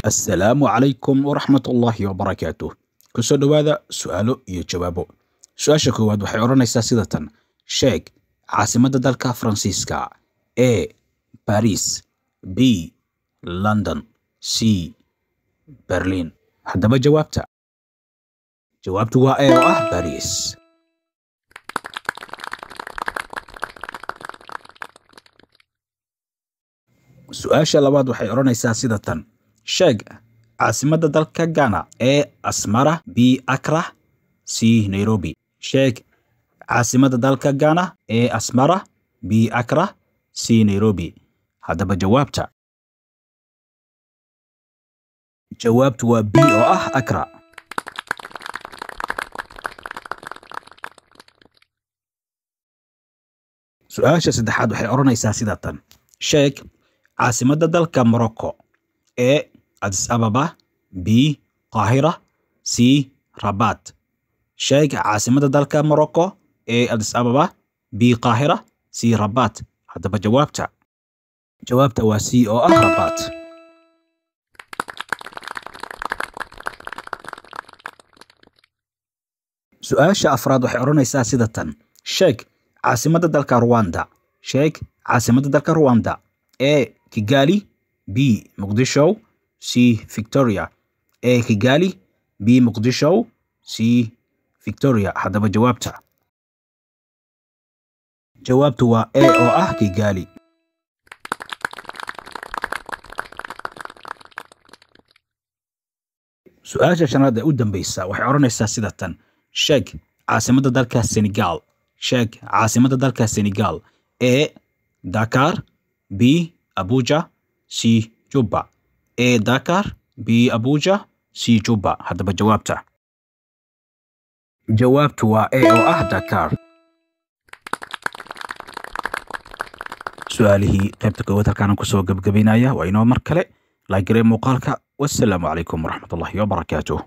Assalaamu calaykum waraxmatullaahi wabarakaatuh. Kusoo dhowaada su'aalo iyo jawaabo. Su-aasha koowaad waxay odhanaysaa sida tan: sheeg caasimadda dalka Faransiiska. A Paris, B London, C Berlin. Haddaba jawaabta, jawaabtu waa A oo ah Paris. Su-aasha labaad waxay odhanaysaa sida tan: sheeg caasimadda dalka Ghana. A Asmara, B Accra, C Nairobi. Sheeg caasimadda dalka Ghana. A Asmara, B Accra, C Nairobi. Haddaba jawaabta, jawaabtu waa B oo ah Accra. Su-aasha saddexaad waxay odhanaysaa sida tan: sheeg caasimadda dalka Morocco. A Addis Ababa, B Qaahira, C Rabat. Sheeg caasimadda dalka Morocco. A Addis Ababa, B Qaahira, C Rabat. Haddaba jawaabta, jawaabta waa C oo ah Rabat. Su-aasha afraad waxay odhanaysaa sida tan: sheeg caasimadda dalka Rwanda. Sheeg caasimadda dalka Rwanda. A Kigali, B Muqdisho, C Victoria. A Kigali, B Muqdisho, C Victoria. Haddaba jawaabta, jawaabtu waa A oo ah Kigali. Su-aasha shanaad ee u dambeysa waxay odhanaysaa sida tan: sheeg caasimadda dalka Senegal. Sheeg caasimadda dalka Senegal. A Dakar, B Abuja, C Juba. A Dakar, B Abuja, C Juba. Haddaba jawaabta, jawaabtu waa A oo ah Dakar. Su-aalihii qaybta koowaad halkaana kusoo gabagabaynaya. Waa inoo mar kale. Laagaree muuqaalka. Wassalaamu calaykum waraxmatullaahi wabarakaatuh.